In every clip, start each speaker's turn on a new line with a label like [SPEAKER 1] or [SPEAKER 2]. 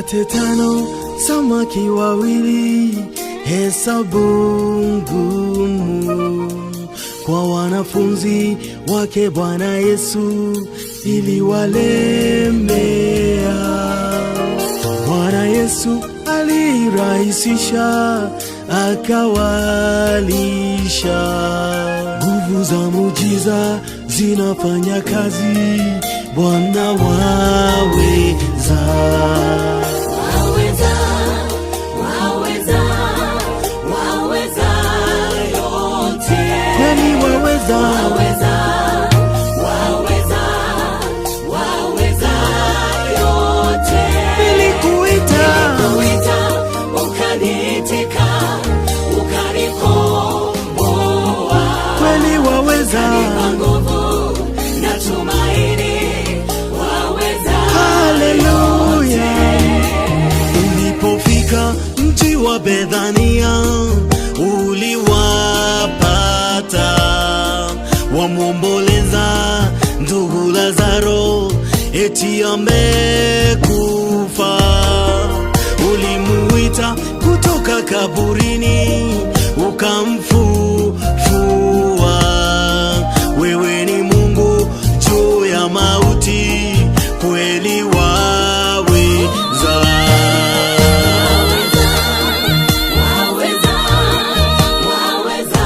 [SPEAKER 1] Mikate tano, samaki wawili, hesabu ngumu kwa wanafunzi wake Bwana Yesu iliwalemea. Bwana Yesu alirahisisha, akawalisha. Nguvu za muujiza zinafanya kazi, Bwana waweza.
[SPEAKER 2] Waweza, waweza, waweza yote.
[SPEAKER 1] Kweli waweza,
[SPEAKER 2] Waweza, waweza, waweza yote.
[SPEAKER 1] Nilikuita,
[SPEAKER 2] Nilikuita, ukaniitika, ukanikomboa.
[SPEAKER 1] Kweli waweza,
[SPEAKER 2] Ukanipa nguvu na tumaini, waweza.
[SPEAKER 1] Haleluya. Ulipofika mji wa Bethania, uliwapata wamwomboleza ndugu Lazaro, eti amekufa. Ulimuita kutoka kaburini, ukamfufua. Wewe ni Mungu juu ya mauti, kweli waweza.
[SPEAKER 2] Waweza, waweza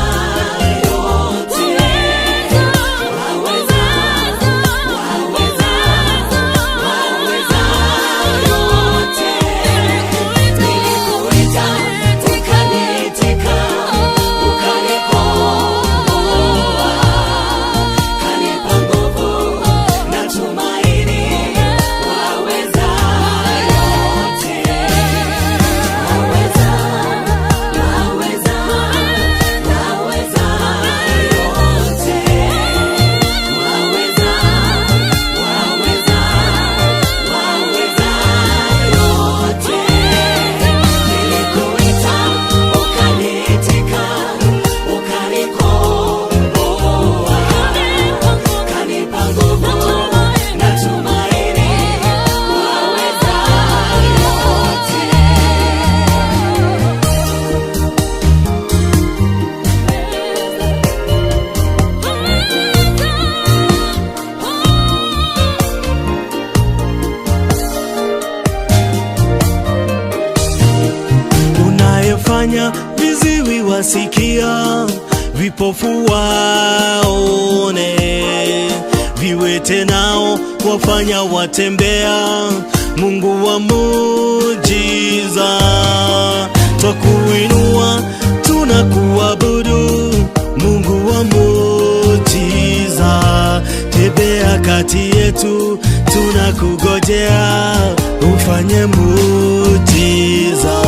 [SPEAKER 2] yote. Waweza, waweza, waweza yote. Nilikuita, ukaniitika, ukanikomboa. Kanipa nguvu na tumaini, waweza yote. Waweza, waweza, waweza yote. Waweza, waweza, waweza yote. Nilikuita, ukaniitika, ukanikomboa. Kanipa nguvu na tumaini, waweza yote.
[SPEAKER 1] Unayefanya viziwi wasikia, vipofu waone, viwete nao wafanya watembea, Mungu wa muujiza, twakuinua, tunakuabudu, Mungu wa muujiza, tembea kati yetu, tunakugojea ufanye muujiza.